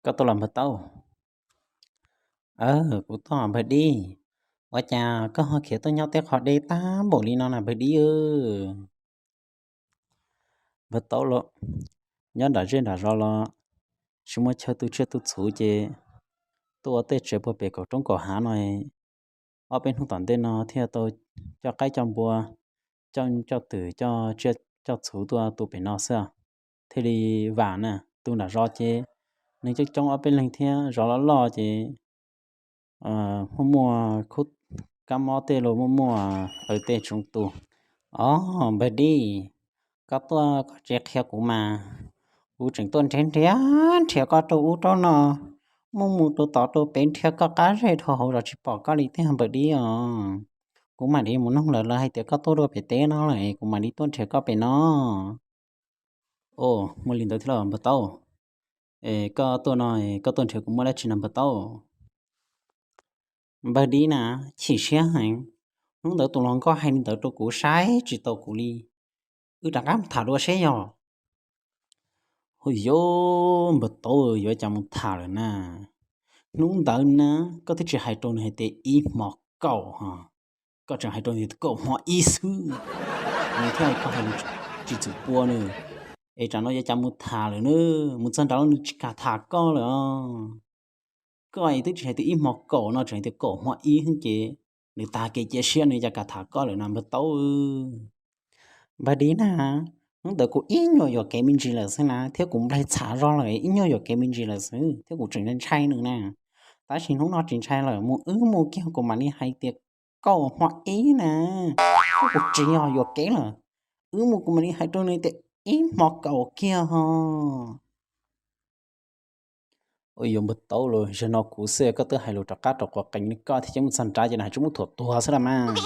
Koj tuaj los npawg Taub? Kuv tuaj npawg Dib. Ua cas koj ho khiav tuaj nyob tej qhov deb tag npaum li no na npawg Dib? Npawg Taub los, nyob nram zej nram zos los tsis muaj chaw tu tsiaj tu txhuv ces tuaj ua tej tsev puag pem kaum roob kaum hav no. Ob peb hnub tom ntej no thiaj tau coj qaib coj npua, coj twm coj tsiaj coj txhuv tuaj tu pem no xwb, thiaj li vam na. Tu nram zos ces neeg coob coob ob peb leeg thiab zos loj loj ces muaj muaj khub kab mob tej los muaj muaj aw tej tsoov tu. Os npawg Dib, koj tuaj koj tsis qhia kuv mas, kuv tseem tuaj nrhiav nrhiav nrhiav koj rau ub rau no, muaj mus rau tod rau pem nrhiav koj qab zej dhau hauv zos tsis pom koj li tiag npawg Dib os. Kuv mam li mus noog lawv, lawv hais tias koj tuaj dua pem teb no lawm, kuv mam li tuaj nrhiav koj pem no. Os, muaj li ntawd thiab los npawg Taub? Es koj tuaj no, koj tuaj nrhiav kuv muaj dab tsi na npawg Taub? Npawg Dib na, chim siab heev. Hnub ntawd tus hluas nkauj hais li ntawd rau kuv saib tsis taus kuv li, wb rov qab mus tham dua seb yog. Hu yuav, npawg Taub, yuav cas mus tham lawm na. Hnub ntawd na, koj twb tsis hais rau nws hais tias ib hmo kaum ho, koj tseem hais rau nws tias kaum hmo ib xwb, nws thiaj koj hais tsis txwm pua nws. Es tsam no yuav cas mus tham lawm na, mus txog nrad los nws tsis kam tham koj lawm os. Koj twb tsis hais tias ib hmo kaum no, tseem hais tias kaum hmo ib xwb ces nws tag kev cia siab, nws cas kam tham koj lawm na npawg Taub. Npawg Dib na, hnub ntawd kuv ib nyuag yuam kev me ntsis lawm xwb na, thiab kuv nplaig txhav zog lawm ib nyuag yuam kev me ntsis lawm xwb thiab kuv tseem ntshai nws na. Tab sis hnub no tsis ntshai lawm, mus wb mus kiag kuv mam li hais tias kaum hmo ib na, kuv tsis yog yuam kev lawm. Wb mus kuv mam li hais rau nws tias ib hmo kaum kiag ho. Ua yuav npawg Taub los, zaum no kuv xwb koj twb hais lus rov qab rau quav qees li koj thiab, ces mus txog nrad ces nws hais tsis muaj thuam tuag xwb los mas.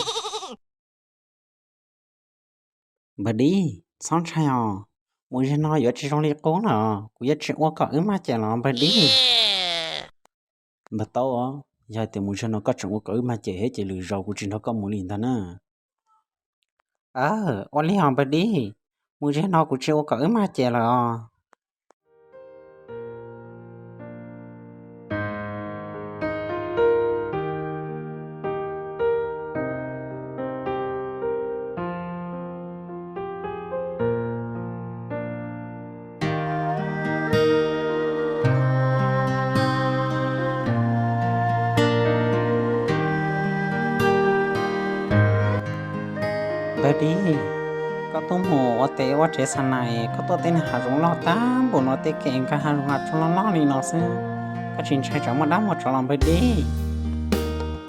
Npawg Dib, txhob ntshai os, mus zaum no yuav tsis zoo li qub lawm, kuv yuav tsis ua kom wb mag cem los npawg Dib. Npawg Taub, yog hais tias mus zaum no koj tseem ua kom wb mag cem thiab ces lwm zaus kuv tsis nrog koj mus li ntag na. Ua li os npawg Dib, mus zaum no kuv tsis ua kom wb mag cem lawm os. Npawg Dib, koj tuaj mus ua teb ua tsev xa nais, koj tuaj tej niag hav zoov loj tag npaum no, tej kev nkag hav zoov hav tsuag loj loj li no xwb, koj tsis ntshai tsam muaj dab muaj tsov los npawg Dib?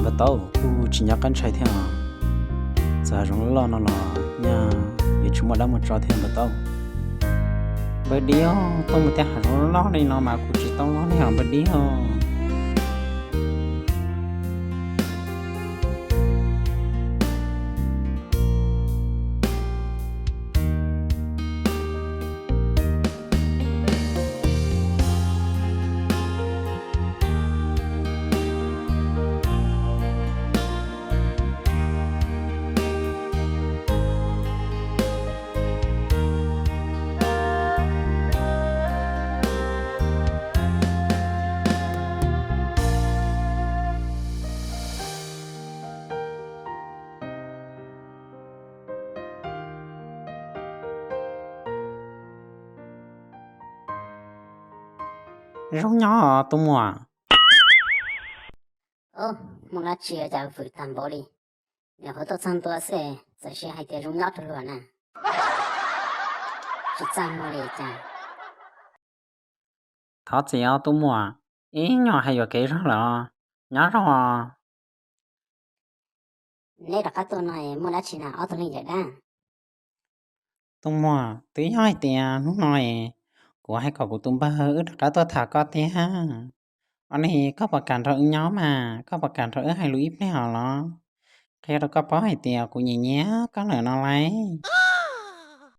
Npawg Taub, kuj tsis nco qab ntshai thiab os. Txawm hav zoov loj loj no los nyaj yuav tsis muaj dab muaj tsov thiab npawg Taub. Npawg Dib, tuaj mus tej hav zoov loj loj li no mas kuv tsis tau loj li os npawg Dib os. Zoo nyob os tus muam. Muaj dab tsi cas vwm tag npaum li? Nyuam qhuav tuaj txog ntua xwb txawm siv hais tias zoo nyob rau luag na. Tsis txaj muag li cas. Thov txim os tus muam, ib nyuag hais yuam kev zog lawm os. Nyob zoo os. Neb rov qab tuaj no muaj dab tsi na ob tug leej yawm dab? Tus muam, twb yog hais tias hnub no es kuv hais kom kuv tus npawg wb rov qab tuaj tham koj tiag. Os, ne koj puas kam nrog wb nyob mas, koj puas kam nrog wb hais lus ib pliag os los? Qhia rau koj paub hais tias kuv nyiam nyiam koj lawm no lauj.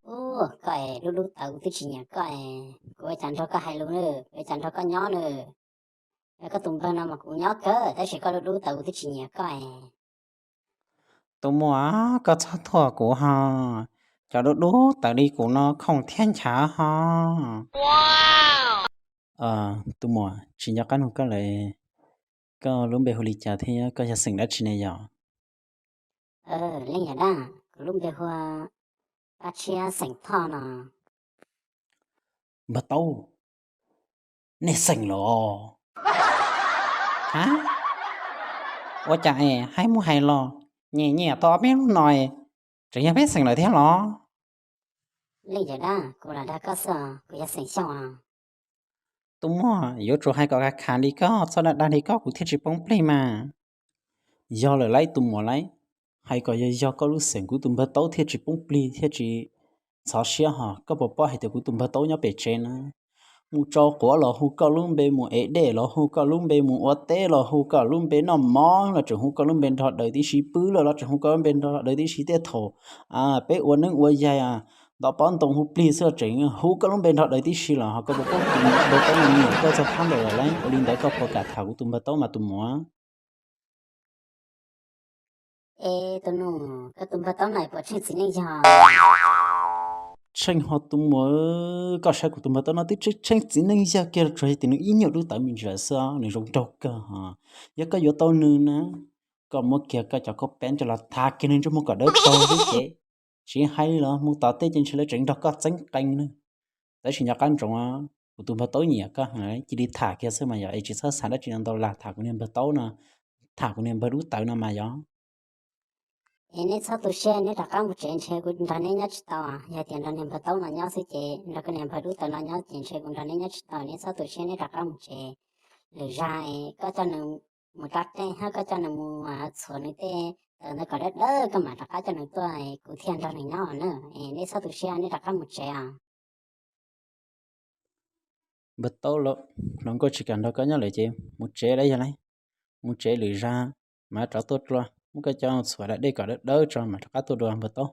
Ub, koj es dub dub tawv kuv twb tsis nyiam koj es kuv ua cas nrog koj hais lus na, kuv ua cas nrog koj nyob na. Koj tus npawg no mas kuv nyob kawg tab sis koj dub dub tawv kuv twb tsis nyiam koj es. Tus muam, koj txhob thuam kuv ho. Cov dub dub tawv li kuv no khoom thiab nchav ho. Tus muam, tsis nco qab nug koj lawm, koj lub npe hu li cas thiab koj yog xeem dab tsi ne yom? Leej yawm dab, kuv lub npe hu Paj Tshiab xeem Thoj no. Npawg Taub, nej xeem lawm os? Ha? Ua cas es hais mus hais los, nyiam nyiam tau ob peb hnub no es tseem yog peb xeem lawm thiab los? Leej yawm dab, kuv lam dag koj xwb, kuv yog xeem Xyooj os. Tus muam, yuav tsum hais kom khav khav li koj, txhob dag dag li koj kuv thiaj tsis poob plig mas. Yog lawm lauj tus muam lauj, hais kom yog yog koj lub xeem kuv tus npawg Taub thiaj tsis poob plig thiaj tsis ntxhov siab hos. Koj puas paub hais tias kuv tus npawg Taub nyob pem tsev na, mus tsau quav los hu koj lub npe, mus ev dej los hu koj lub npe, mus ua teb los hu koj lub npe, noj mov los tseem hu koj lub npe nrog daws tib si, pw lawm los tseem hu koj lub npe nrog daws tib si. Tej thaum peb ua neeb ua yaig, ntov pob ntoo hu plig xwb los tseem hu koj lub npe nrog daws tib si los. Hos koj puas paub kuv tus npawg Taub no nyiam koj txog phab ntawd lawm lauj? Ua li ntawd koj puas kam tham kuv tus npawg Taub mas tus muam? Es tus nus, koj tus npawg Taub no puas tsheej txiv neej yog? Tsheej hos tus muam, koj saib kuv tus npawg Taub no twb tsheej txiv neej yog kiag, tsuas yog tias nws ib nyuag dub tawv me ntsis lawm xwb, nws zoo nraug kawg hos. Yog koj yuav tau nws na, koj muab kiag koj cov khaub peeb coj los tha kiag nws ntsej muag kom dawb paug xwb ces, tsis hais li los mus tom tej ces ntshe lawv tseem nrog koj txeeb qees na. Tab sis nco qab ntsoov, kuv tus npawg Taub nyiam koj, cia li tham kiag xwb mas yog, es tsis txhob xav dab tsi ntau ntau, lam tham kuv niag npawg Taub no, tham kuv niag npawg dub tawv no mas yog. Es neb txhob tu siab, neb rov qab mus tsev, ntshe kuv nrog neb nyob tsis tau. Yog tias nrog niag npawg Taub no nyob xwb ces, nrog koj niag npawg dub tawv no nyob ces ntshe kuv nrog neb nyob tsis tau. Neb txhob tu siab, neb rov qab mus tsev. Lwm zag es koj coj nws mus rau tej, hab koj coj nws mus txhuam nws tej taws ntawd kom dawb dawb, koj mam rov qab coj nws tuaj, kuv thiaj nrog nws nyob na. Es neb txhob tu siab, neb rov qab mus tsev os. Npawg Taub, hluas nkauj tsis kam nrog koj nyob lawm ces mus tsev lauj yog lauj. Mus tsev, lwm zag mam rov tuaj dua, muab koj coj txhuam daim dej kom dawb dawb tso mam rov qab tuaj dua npawg Taub.